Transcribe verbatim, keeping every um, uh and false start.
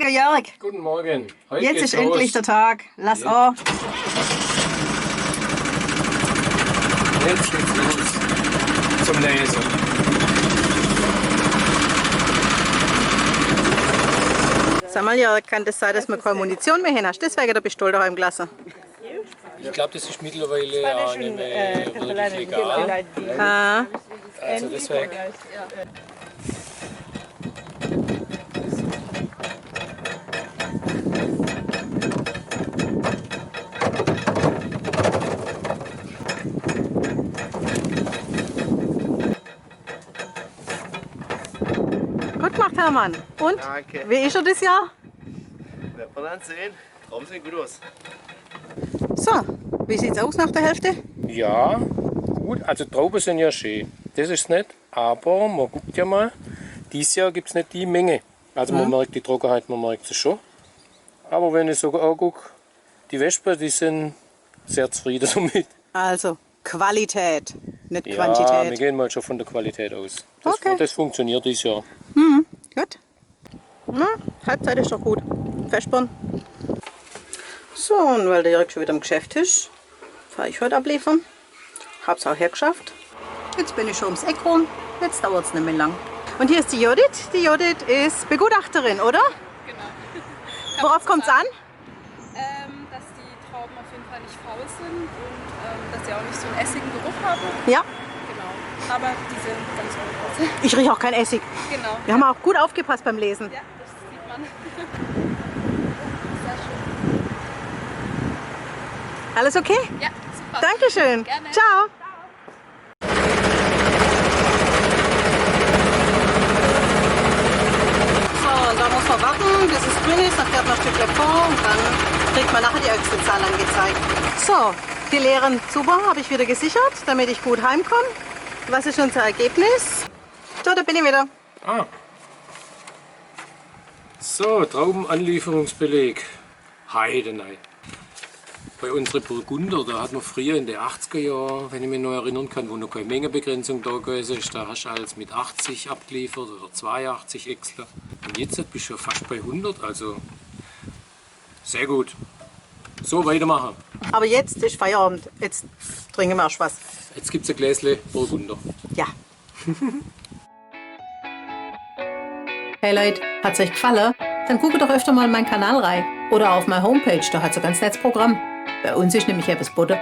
Jörg. Guten Morgen. Jetzt ist endlich der Tag. Lass an. Jetzt geht's los zum Lesen. Sag mal, Jörg, kann das sein, dass wir keine Munition mehr haben? Hast du deswegen den Pistol daheim gelassen? Ich glaube, das ist mittlerweile auch nicht mehr wirklich legal. Ah. Also deswegen. Gut gemacht, Hermann. Und? Danke. Wie ist er dieses Jahr? Wird man dann sehen. Trauben sehen gut aus. So, wie sieht's aus nach der Hälfte? Ja, gut, also Trauben sind ja schön. Das ist nett, aber man guckt ja mal, dieses Jahr gibt's nicht die Menge. Also man merkt die Trockenheit, man merkt es schon. Aber wenn ich so angucke, die Wespen, die sind sehr zufrieden damit. Also Qualität, nicht Quantität. Ja, wir gehen mal schon von der Qualität aus. Das, okay, das funktioniert dieses Jahr. Mhm, gut. Na, Halbzeit ist doch gut. Festbahn. So, und weil der Jörg schon wieder im Geschäft ist, fahre ich heute abliefern. Hab's auch hergeschafft. Jetzt bin ich schon ums Eck rum. Jetzt dauert's nicht mehr lang. Und hier ist die Judith. Die Judith ist Begutachterin, oder? Genau. Worauf kommt's an? Ähm, dass die Trauben auf jeden Fall nicht faul sind und, ähm, dass sie auch nicht so einen essigen Geruch haben. Ja. Genau. Aber die sehen ganz ordentlich aus. Ich rieche auch keinen Essig. Genau. Wir haben auch gut aufgepasst beim Lesen. Ja, das sieht man. Sehr schön. Alles okay? Ja, super. Dankeschön. Gerne. Ciao. So, und da muss man warten, bis es grün ist, dann fährt man ein Stückchen vor und dann kriegt man nachher die Öchselzahl angezeigt. So, die leeren Zuber habe ich wieder gesichert, damit ich gut heimkomme. Was ist unser Ergebnis? Da, da bin ich wieder. Ah. So, Traubenanlieferungsbeleg. Heidenei. Bei unsere Burgunder, da hat man früher in den achtziger Jahren, wenn ich mich noch erinnern kann, wo noch keine Mengenbegrenzung da gewesen ist, da hast du alles mit achtzig abgeliefert oder zweiundachtzig Öchsler. Und jetzt bist du ja fast bei hundert, also sehr gut. So weitermachen. Aber jetzt ist Feierabend, jetzt trinken wir erst was. Jetzt gibt's ein Gläsle Burgunder. Ja. Hey Leute, hat's euch gefallen? Dann guckt doch öfter mal in meinen Kanal rein. Oder auf meine Homepage, da hat's ein ganz nettes Programm. Bei uns ist nämlich etwas geboten.